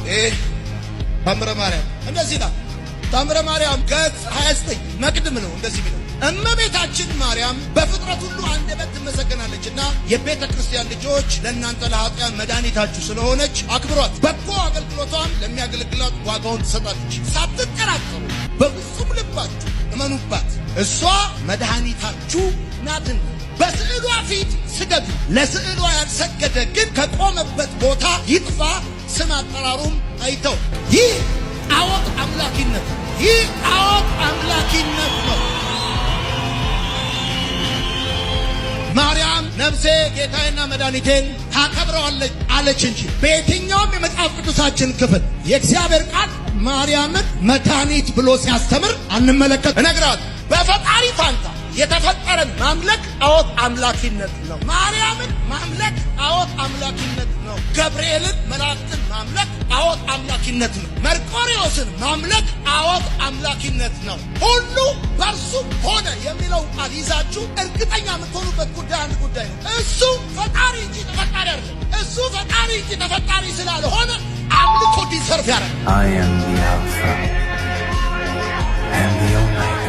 ይህ ታምረ ማርያም እንደዚህ ይላል። ታምረ ማርያም ገጽ 29 መቅድም ነው እንደዚህ የሚለው፣ እመቤታችን ማርያም በፍጥረት ሁሉ አንደበት ትመሰገናለችና የቤተ ክርስቲያን ልጆች ለእናንተ ለኃጥአን መድኃኒታችሁ ስለሆነች አክብሯት። በጎ አገልግሎቷን ለሚያገለግሏት ዋጋውን ትሰጣለች። ሳትጠራጠሩ በፍጹም ልባችሁ እመኑባት፣ እሷ መድኃኒታችሁ ናትና። በስዕሏ ፊት ስገዱ። ለስዕሏ ያልሰገደ ግን ከቆመበት ቦታ ይጥፋ፣ ስም አጠራሩም አይተው። ይህ ጣዖት አምላኪነት ነው። ይህ ጣዖት አምላኪነት ነው። ማርያም ነፍሴ ጌታዬና መድኃኒቴን ታከብረዋለች አለች እንጂ በየትኛውም የመጽሐፍ ቅዱሳችን ክፍል የእግዚአብሔር ቃል ማርያምን መድኃኒት ብሎ ሲያስተምር አንመለከት። እነግራት በፈጣሪ ፋንታ የተፈጠረን ማምለክ ጣዖት አምላኪነት ነው። ማርያምን ማምለክ ጣዖት አምላኪነት ነው። ገብርኤልን መላእክትን ማምለክ ጣዖት አምላኪነት ነው። መርቆሬዎስን ማምለክ ጣዖት አምላኪነት ነው። ሁሉ በእርሱ ሆነ የሚለው ቃል ይዛችሁ እርግጠኛ የምትሆኑበት ጉዳይ አንድ ጉዳይ ነው። እሱ ፈጣሪ እንጂ ተፈጣሪ አይደለም። እሱ ፈጣሪ እንጂ ተፈጣሪ ስላልሆነ አምልኮ deserve ያደርጋል። I am the Alpha and the Omega.